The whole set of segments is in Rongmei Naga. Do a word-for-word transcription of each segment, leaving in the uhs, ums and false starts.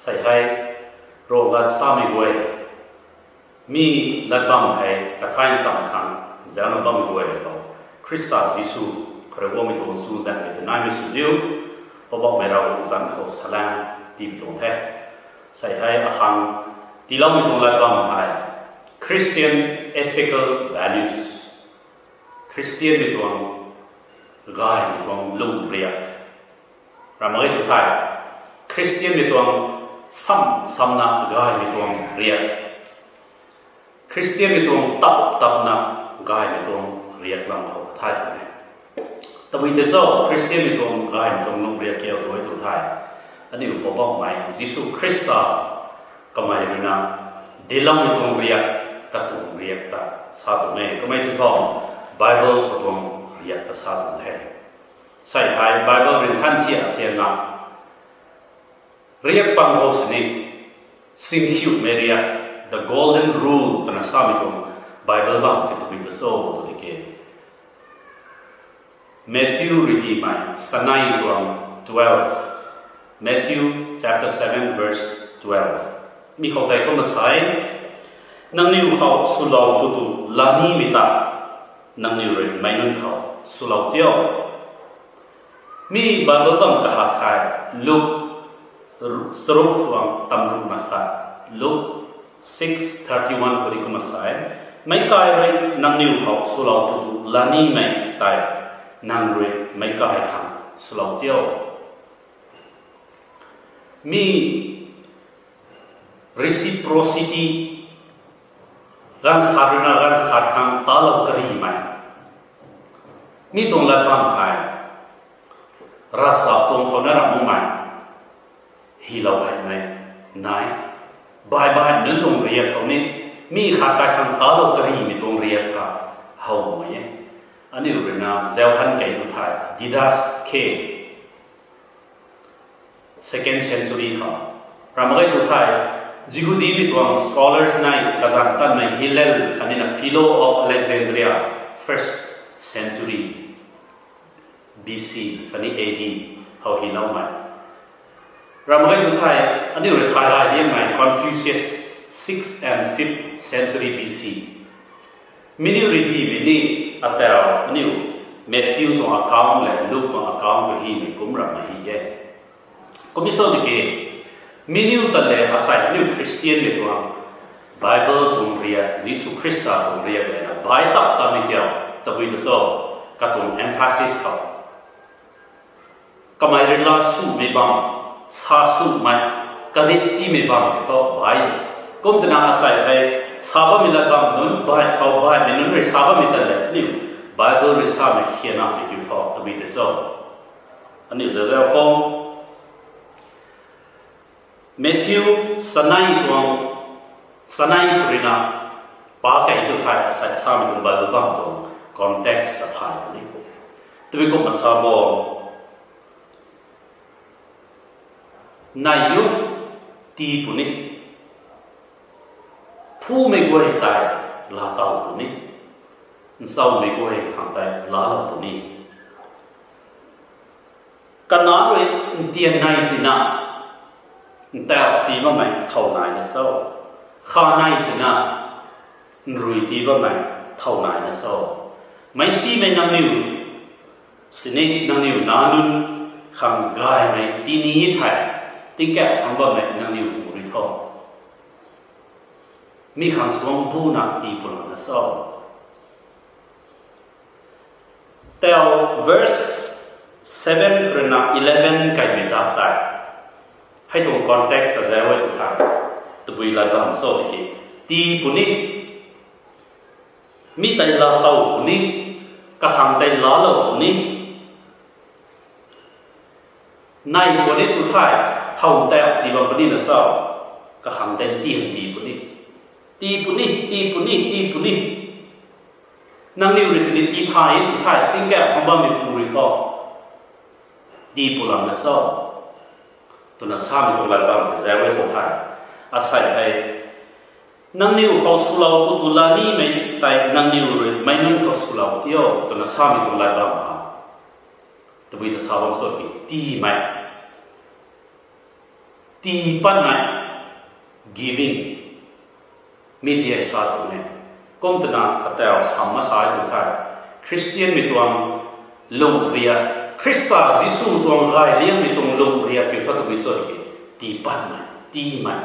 Sei hei, Rom lat samei guay, mi lat bam hei kathay nchamc khang zaucna bammei guay khou, Khrista Jisu khou rui guangmei tuang chuzaenghmei tei naimei sw diu, Poubauhmei Ravguangc zanc khou salam tiipui tuang the. Sei hei akhang tiiloumei tuang lat bam hei, Christian ethical values. Khristianmei tuang gaymei tuang lungriak. Ramh mak ge tu thei, Khristianmei tuang sam samna gaymei tuang riak. Khristianmei tuang tap tapna gaymei tuang riak lam khou kathay kan e. Tabui tei cho, Khristianmei tuang gaymei tuang lungriak kiu tu e tu thei, aniu Poubauhmei Jisu Khrista kamei ruina diloumei tuang riak, katuang riak ta sa tuang e. Kamei tu thu, Bible khou tuang riak ta sa tuang the. Sei hei Bible rui than thiak thiakna, riak pang khou sini, singkhiumei riak, the golden rule twna samei tuang Bible bam ki tabui ta cho tu di ke. Matthew rui hymei, sanei tuang twelve. Matthew chapter seven verse twelve. Mi khou tei kumna sa e, nangniw khou swlou tu tu lanimei ta, nangniw rui meic nunc khou swlou tio. Mi Bible bam kahat thei, Luke, charuk tuang tamruk na khat, Luke six thirty-one khou di kumna sa e, meic kai rui nangniw khou swlou tu tu lanimei tei, nang rui meic kai khang swlou tio. Mi reciprocity, ganv khat ruina ganv khat khang talou karimei. Mi tuang lat bam hei, ravchap tuang khou na ramh makmei, hylou heimei nai. Baih baih nunc tuang riak khou ni, mi khat kai khang talou karimei tuang riak kha howmei e. Aniu ruina zauc han kei tu thei, Didache, second century khou. Ramh mak ge tu thei, Jihudimei tuang scholars nai kazanc tanmei Hillel khatnina Philo of Alexandria, first century B C khatni A D khou hyloumei. Ramh mak ge tu thei, aniu rui thay gay diangmei Confucius, sixth and fifth century B C. Mi niu rui hymei ni, atau aniu Matthew tuang account le Luke tuang account khou hymei kum ramhmei hei e. Kum e sw tiki, mi niu ta le asei aniu Christianmei tuang Bible tuang riak, Jisu Khrista tuang riak lana baih tap tapmei kiu, tabui ta cho, katuang emphasis khou kamei rui la swmei bam, sa swmei, karit tiimei bam tei thu baih. Kum twna asei hei, sa bammei lat bam nunc baih khou baihmei nunc rui sa bammei ta le aniu Bible rui samei khianamei kiu thu tabui ta cho. Aniu zazau khou Matthew sanei tuang, sanei khou ruina pa kei tu thei asei samei tuang Bible bam tuang context ta thay ni. Tabui kumna sa bo, nai u, tii puni, phumei guay tei laatow puni, nchaumei guay khang tei laalou puni. Kanac rui ntian nei tina, ntauh tii bammei thow naina cho? Kha nei tina, nrui tii bammei thow naina cho? Meicsimei nangniw sini nangniw nac nunc khang gaymei tii ni thei, tingkauh thangc bammei nangniw pu rui tho. Mi khang suang buna tii pulana cho? Tau verse seven ruina eleven kaimei dak tei, hei tuang context ta zauc e tu thei, tabui lat bam cho tiki, tii puni, mi tei laatow puni, kakhang tei laalou puni, nai puni tu thei, thow ntauh tii bam puni na cho? Kakhang tei ntian tii puni. Tii puni, tii puni, tii puni. Nangniw rui sini tii thay tu thei, tingkauh thangc bammei pu rui tho, tii pulana cho? Twna samei tuang lat bam zauc e tu thei, asei hei, nangniw khou swlou tu tu lanimei tei nangniw rui meic nunc khou swlou tio, twna samei tuang lat bam ha. Tabui ta sa bam cho ki, tiimei. Tii patmei, giving. Mi ti hei sa tuang e. Kum twna atau sam ma sa tu the. Khristianmei tuang lungriak, Khrista Jisu tuang gay liangmei tuang lungriak kiu tha twmei sw ki, tii patmei, tiimei.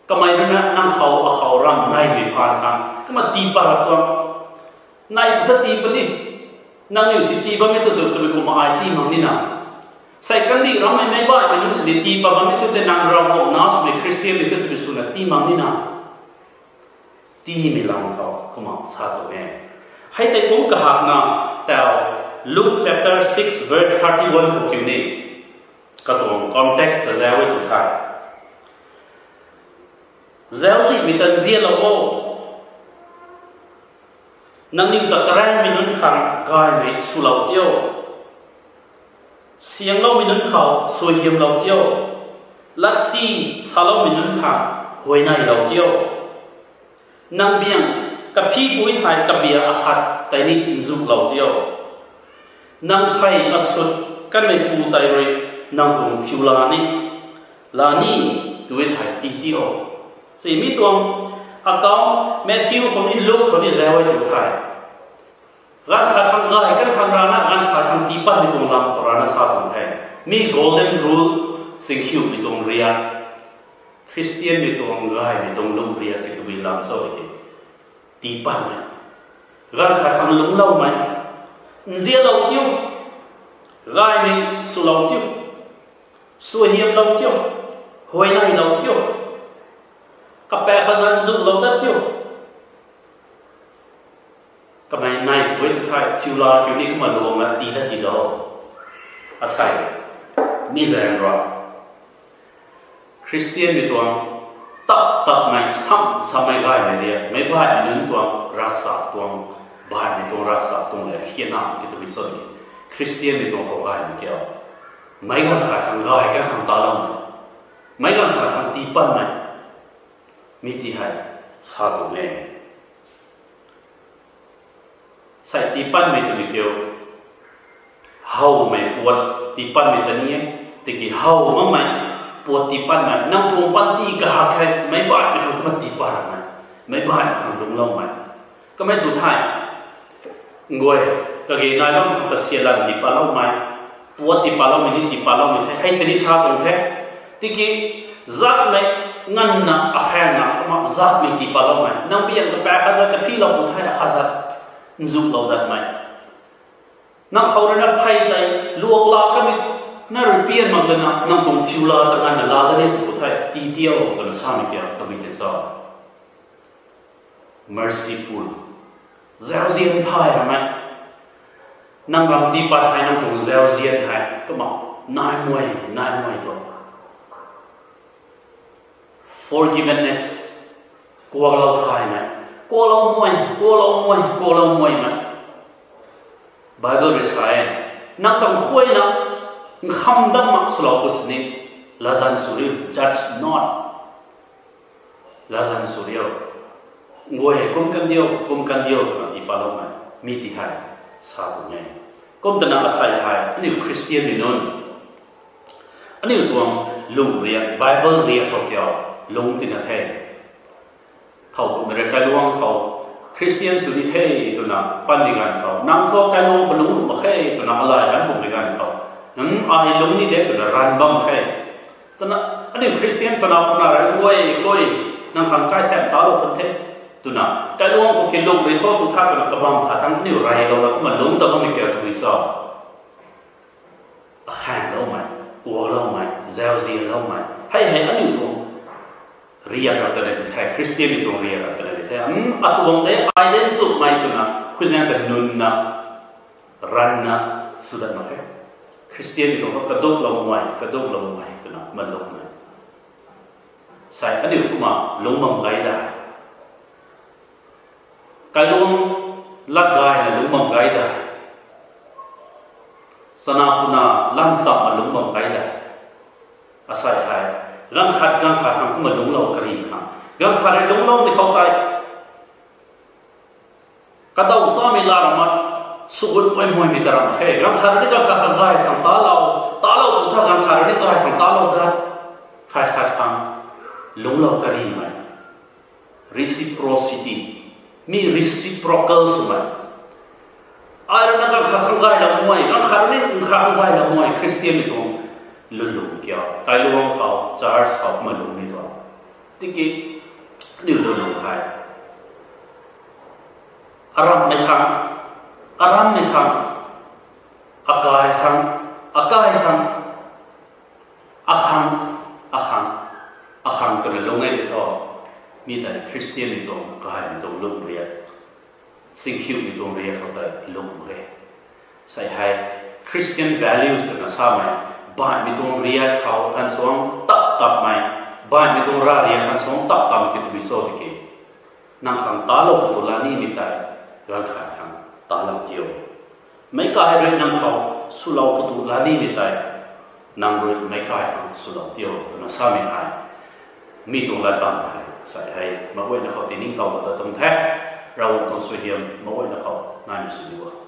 Kamei ruina nang khou akhou ram naimei phaan khang kumna tii pat rap tuang. Nai pu tha tii puni. Nangniw si tii bammei tu tu twmei kumna ai tii mak nina. Sei kandih rammei meic baihmei nunc sini tii pat bammei tu tei nang Ravguangc nac swmei Khristianmei tu twmei swna tii mak nina. Tiimei lam khou kumna sa tuang e. Hei tei kum kahakna tau Luke chapter six verse thirty-one khou kiu ni. Katuang context ta zau e tu the. Zauczihmei ta nzianlou o. Nangniw ta karaengmei nunc khang gaymei swlou tio. Siangloumei nunc khou suaihiamlou tio. Latsi saloumei nunc khang huayneylou tio. Nang biang kaphipui thei kabia akhat tei ni nzulou tio. Nang phey asut kanmei pu tei rui nang tuang thiu la ni, la ni, tu e thei tii tio. Si mi tuang akau Matthew khou ni Luke khou ni zau e tu the. Ganv khat khang gay, ganv khat khang rana, ganv khat khang tii patmei tuang lam khou rana sa tuang the. Mi golden rule singkhiumei tuang riak, Khristianmei tuang gaymei tuang lungriak kiu twmei lam sw e. Tii patmei, ganv khat khang lungcloumei, nzianlou tio, gaymei swlou tio, suaihiamlou tio, huayneylou tio, kapaek khat zan zumlou dat tio. Kamei nai pui tu the, thiu la kiu ni kumna luangna tii dat tii dou. Asei, mi zaeng rui Khristianmei tuang tap tapmei, sam sammei gaymei riak, meic baihmei nunc tuang ravchap tuang, baihmei tuang ravchap tuang le khianamei kiu twmei sw ni. Khristianmei tuang khou gaymei kiu, meic ganv khat khang gay, ganv khang taloumei, meic ganv khat khang tii patmei, mi ti hei sa tuang e. Sei tii patmei twmei kiu, howmei puat tii patmei ta ni e. Tiki how makmei puat tii patmei, nang tuang panty kahak hei meic baihmei khang kumna tii patmei, meic baihmei khang lungcloumei. Kamei tu the, nguay, kage nai bam khang ta sialan tii patloumei, puat tii patloumei ni tii patloumei the, hei tei ni sa tuang the. Tiki zatmei nganvna akhaengna kumna zatmei tii patloumei, nang biang kapaek khat zat kaphihlou tu the, akhat zat nzulou datmei. Nang khou ruina phey tei luak la kamei, na rui pian mak lana nang tuang thiu la ta nganvna la dat ni tu the, tii tio twna samei kiu twmei tei sa. Merciful, zauzian thay ramei. Nang ram tii pat hei nang tuang zauzian hei kumna nai muay, nai muay tu. Forgiveness, kuaklou thaymei, kuaklou muay, kuaklou muay, kuaklou muaymei. Bible rui sa e, nang tuang khuayna nkham dam mak swlou pu sini, latzan sw riu, judge not. Latzan sw riu, nguay, kum kan diu, kum kan diu twna tii patloumei, mi ti hei sa tuang e. Kum twna asei hei aniu Khristianmei nunc, aniu tuang lungriak, Bible riak khou kiu lungc tina the. Thow kummei rui kailuang khou Khristian sw ni the twna panmei ganv khou, nang thu kailuang khou lungc nuh mak khe twna alay ganv kummei ganv khou, nang ai lungc ni de twna ranv bam khe. Chana, aniu Khristian chana puna rui nguay khuay, nang khang kai sam talou kan the twna, kailuang khou ki lungc rui tho tu tha twna kabam khat tang aniu reylouna kumna lungc ta bammei kiu twmei sa. Akhaengloumei, kuakloumei, zauzianloumei, hei hei aniu tuang riak rap ta na di the, Khristianmei tuang riak rap ta na di the. Atuang de ai de nchumhmei twna khuizaeng ta nunna, ranna sw dat mak khe. Khristianmei tuang khou kadukloumei, kadukloumei twna malungmei. Sei aniu kumna lungc bam gay da. Kailuang lat gayna lungc bam gay da. Chana puna lam chamna lungc bam gay da. Asei hei, ganv khat ganv khat khang kumna lungclou kari khang, ganv khat rui lungcloumei khou tei, kadaw samei la ra mak, Sugut ai muaimei ta ram khe, ganv khat rui ni ganv khat khang gay khang talou, talou tu tha ganv khat rui ni gay khang talou dat, khat khat khang lungclou karimei. Reciprocity. Mi reciprocal swmei. Ai rui na ganv khat khang gaylou muai, ganv khat rui ni ganv khat khang gaylou muai, Christianmei tuang lwnlung kiu. Kailuangc khou, church khou kumna lungcmei tuang. Tiki, aniu lwnlung hei aramhmei khang, aramhmei khang, akai khang, akai khang, akhang, akhang, akhang twna lung e tei thu, mi tei Christianmei tuang, kahaymei tuang lung riak, singkhiumei tuang riak khou tei lung mak e. Sei hei Christian values twna samei, baihmei tuang riak khou khansuang tap tapmei, baihmei tuang ravriak khansuang tap tapmei ki twmei cho tiki, nang khang talou pwtu lanimei tei, ganv khat khang talou tiu. Meic kai rui nang khou swlou pwtu lanimei tei, nang rui meic kai khang swlou tiu twna samei hei, mi tuang lat bam hei sei hei meic guayna khou tiningtowlou ta tuang the. Ravguangc tuang suaihiam meic guayna khou naimei sw diu o.